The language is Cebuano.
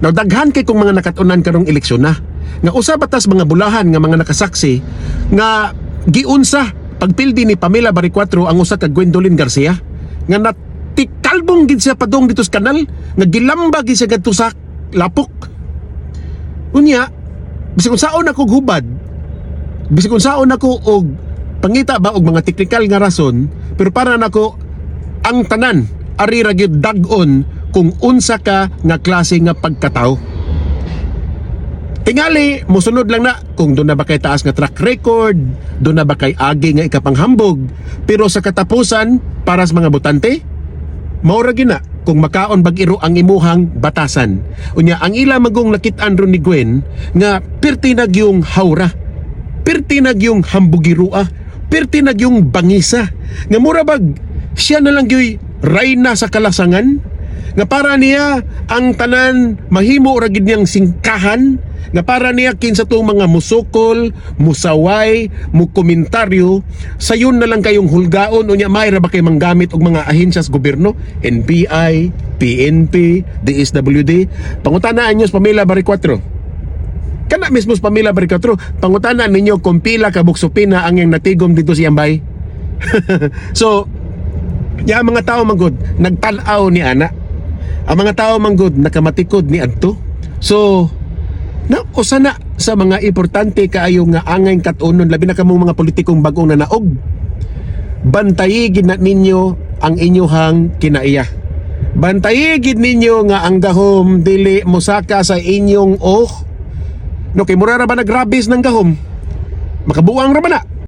Now daghan kay kung mga nakatunan karong eleksyon na. Nga usa batas mga bulahan nga mga nakasaksi nga giunsa pagpildi ni Pamela Baricuatro ang usa ka Gwendolyn Garcia nga natikalbong gid siya padung dito sa kanal, nga gilamba gid siya gadto sa lapok. Unya, bisag unsaon ako hubad, bisag unsaon ako og pangita ba og mga teknikal nga rason, pero para nako ang tanan ari ra gyud dag-on kung unsa ka nga klase nga pagkatao. Tingali, musunod lang na kung doon na ba kay taas nga track record, doon na ba kay agi nga ikapanghambog. Pero sa katapusan, para sa mga botante, mao ra gyud na kung makaon bag iro ang imuhang batasan. Unya, ang ila magong nakit-an ron ni Gwen nga pirti nagyung hawra, pirti nagyung hambugirua, pirti nagyung bangisa. Nga mura bag siya na lang gyuy rayna sa kalasangan, nga para niya ang tanan mahimo ra gid niyang singkahan, nga para niya kinsa tong mga musukol, musaway, mukomentaryo, sayon na lang kayong hulgaon. Unya may ra ba kay manggamit og mga ahensya sa gobyerno, NBI, PNP, DSWD? Pangutana inyo sa Pamela Baricuatro. Kana mismo sa Pamela Baricuatro, pangutana ninyo kung pila ka buksopina ang iyang natigom dito sa Ambay. So ya mga tao manggod nagtan-aw ni ana, ang mga tao manggod nakamatikod ni adto. So na usa na sa mga importante kaayo nga angay kat-unon, labi na kamong mga politikong bagong nanaog, bantayi gid na ninyo ang inyuhang kinaiya. Bantayi gid ninyo nga ang gahom dili mosaka sa inyong oh no, kay mura ra ba nagrabis ng gahom, makabuang ra ba na.